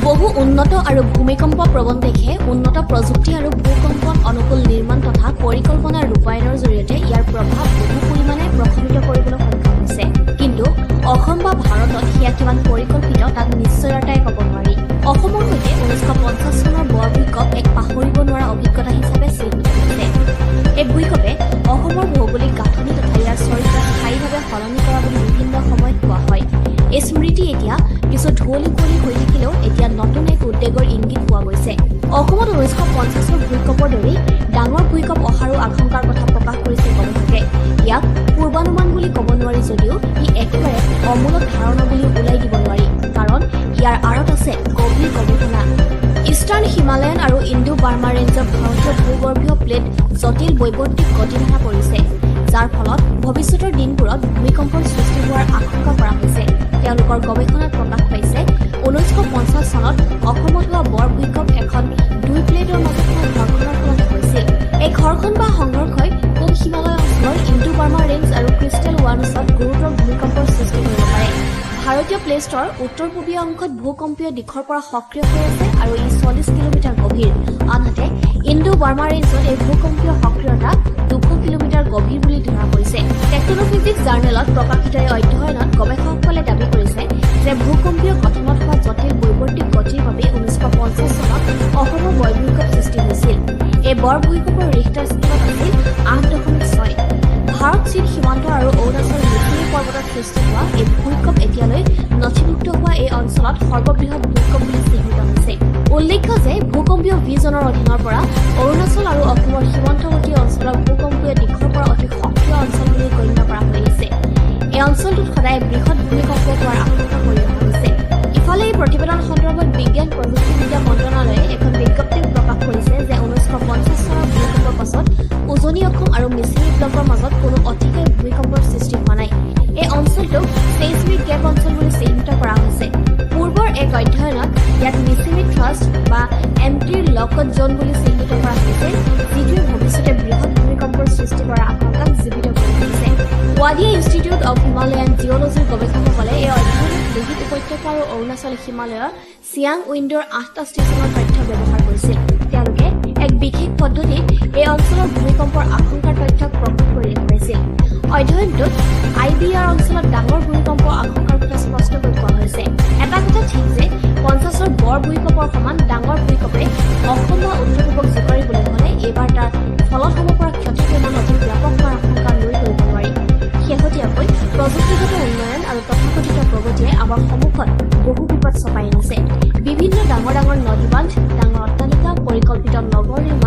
বহু উন্নত আৰু ভূমিকম্প প্ৰৱণ দেশে উন্নত প্ৰযুক্তি আৰু ভূকম্পন অনুকূল নিৰ্মাণ তথা পৰিকল্পনাৰ ৰূপায়ণৰ জৰিয়তে ইয়াৰ প্ৰভাৱ বহু পৰিমাণে প্ৰশমিত কৰিবলৈ সক্ষম হৈছে। কিন্তু অসম বা ভাৰতত সেয়া কিমান পৰিকল্পিত, তাক নিশ্চয়তাৰে ক'ব নোৱাৰি। অসমৰ সৈতে 1950 চনৰ বৰ ভূঁইকঁপ এক পাহৰিব নোৱাৰা অভিজ্ঞতা হিচাপে চিহ্নিত হৈছে। এই ভূঁইকঁপে অসমৰ ভৌগোলিক গাঁথনি তথা ইয়াৰ চৰিত্ৰ স্থায়ীভাৱে সলনি কৰা বুলি বিভিন্ন সময়ত কোৱা হয়। এই স্মৃতি এতিয়া কিছু ধুঁৱলি কুঁৱলী হৈ থাকিলেও এতিয়া নতুন এক উদ্বেগৰ ইংগিত পোৱা গৈছে। অসমত 1950ৰ ভূঁইকঁপৰ দৰেই ডাঙৰ ভূঁইকঁপ অহাৰো আশংকাৰ কথা প্ৰকাশ কৰিছে গৱেষকে। ইয়াক পূৰ্বানুমান বুলি ক'ব নোৱাৰি যদিও ই একেবাৰে অমূলক ধাৰণা বুলি উলাই দিব নোৱাৰি, কাৰণ ইয়াৰ আঁৰত আছে গভীৰ গৱেষণা। ইষ্টাৰ্ণ হিমালয়ান আৰু ইণ্ডো বাৰ্মা ৰেঞ্জৰ ভাৰতীয় ভূগৰ্ভীয় প্লেট জটিল বৈৱৰ্তিক গতিধাৰা কৰিছে, যাৰ ফলত ভৱিষ্যতৰ দিনবোৰত ভূমিকম্পৰ সৃষ্টি হোৱাৰ আশংকা কৰা হৈছে। তেওঁলোকৰ গৱেষণাত প্ৰকাশ পাইছে, 1950 চনত অসমত হোৱা বৰ ভূঁইকঁপ এখন দুই প্লেটৰ মাজত হোৱা ঘৰ্ষণৰ ফলতে হৈছিল। এই ঘৰ্ষণ বা সংঘৰ্ষই পূব হিমালয় অঞ্চলৰ ইণ্ডো বাৰ্মা ৰেঞ্জ আৰু ক্ৰিষ্টেল ৱানছত গুৰুতৰ ভূমিকম্পৰ সৃষ্টি কৰিব পাৰে। ভাৰতীয় প্লেটৰ উত্তৰ পূবীয় অংশত ভূকম্পীয় দিশৰ পৰা সক্ৰিয় হৈ আছে আৰু ই 40 কিলোমিটাৰ গভীৰ। আনহাতে ইণ্ডো বাৰ্মা ৰেঞ্জত এই ভূকম্পীয় সক্ৰিয়তা 200 কিলোমিটাৰ গভীৰ বুলি ধৰা পৰিছে। টেকটনোফিজিক্স জাৰ্নেলত প্ৰকাশিত এই অধ্যয়নত গৱেষকসকলে দাবী কৰিছে যে ভূকম্পীয় গঠনত হোৱা জটিল বৈৱৰ্তিক গতিৰ বাবে 1950 চনত অসমৰ বৰ ভূঁইকঁপ সৃষ্টি হৈছিল। এই বৰ ভূঁইকঁপৰ ৰিখটাৰ স্কেলত আছিল 8.6। ভাৰত চীন সীমান্ত আৰু অৰুণাচল মিচিমি পৰ্বতত সৃষ্টি হোৱা এই ভূঁইকঁপ এতিয়ালৈ নথিভুক্ত হোৱা এই অঞ্চলত সৰ্ববৃহৎ ভূঁইকঁপ বুলি চিহ্নিত হৈছে। উল্লেখ্য যে ভূকম্পীয় ভি জনৰ অধীনৰ পৰা অৰুণাচল আৰু অসমৰ সীমান্তৱৰ্তী অঞ্চলৰ ভূকম্পীয় দিশৰ পৰা অতি সক্ৰিয় অঞ্চল বুলি গণ্য কৰা হৈ আহিছে। এই অঞ্চলটোত সদায় বৃহৎ ভূমিকম্প হোৱাৰ আশংকা কৰি অহা হৈছে। ইফালে এই প্ৰতিবেদন সন্দৰ্ভত বিজ্ঞান প্ৰযুক্তিবিদ্যা মন্ত্ৰণালয়ে এখন বিজ্ঞপ্তি প্ৰকাশ কৰিছে যে 1950 চনৰ ভূমিকম্পৰ পাছত উজনি অসম আৰু মিচিমি ব্লকৰ মাজত কোনো অতিশয় ভূমিকম্পৰ সৃষ্টি হোৱা নাই। এই অঞ্চলটোক ছেইছমিক গেপ অঞ্চল বুলি চিহ্নিত কৰা হৈছে। পূৰ্বৰ এক অধ্যয়নত ইয়াক মিচিমি থ্ৰাষ্ট বা এম টিৰ লকড জ'ন বুলি চিহ্নিত কৰা হৈছিল, যিটোৱে ভৱিষ্যতে বৃহৎ ভূমিকম্পৰ সৃষ্টি কৰাৰ আশংকাক জীৱিত কৰি তুলিছে। ৱাডিয়া ইনষ্টিটিউট অৱ হিমালয়ান জিঅ'লজিৰ গৱেষকসকলে এই অধ্যয়নত লোহিত উপত্যকা আৰু অৰুণাচল হিমালয়ৰ চিয়াং উইণ্ডৰ আঠটা ষ্টেচনৰ তথ্য ব্যৱহাৰ কৰিছিল। তেওঁলোকে এক বিশেষ পদ্ধতিত এই অঞ্চলৰ ভূমিকম্পৰ আশংকাৰ তথ্যক প্ৰকট কৰি দেখুৱাইছিল। অধ্যয়নটোত আই বি আৰ অঞ্চলত ডাঙৰ ভূমিকম্পৰ আশংকাৰ কথা স্পষ্টকৈ কোৱা হৈছে। এটা কথা ঠিক যে 50ৰ বৰ ভূঁইকঁপৰ সমান ডাঙৰ ভূঁইকঁপে অসম বা উত্তৰ পূবক জোকাৰিবলৈ হ'লে এইবাৰ তাৰ ফলত হ'ব পৰা ক্ষতিৰ পৰিমাণ অধিক ব্যাপক হোৱাৰ আশংকা নুই কৰিব নোৱাৰি। শেহতীয়াকৈ প্ৰযুক্তিগত উন্নয়ন আৰু তথাকথিত প্ৰগতিয়ে আমাৰ সন্মুখত বহু বিপদ চপাই আনিছে। বিভিন্ন ডাঙৰ ডাঙৰ নদীবান্ধ, ডাঙৰ অট্টালিকা, পৰিকল্পিত নগৰ নিৰ্মাণ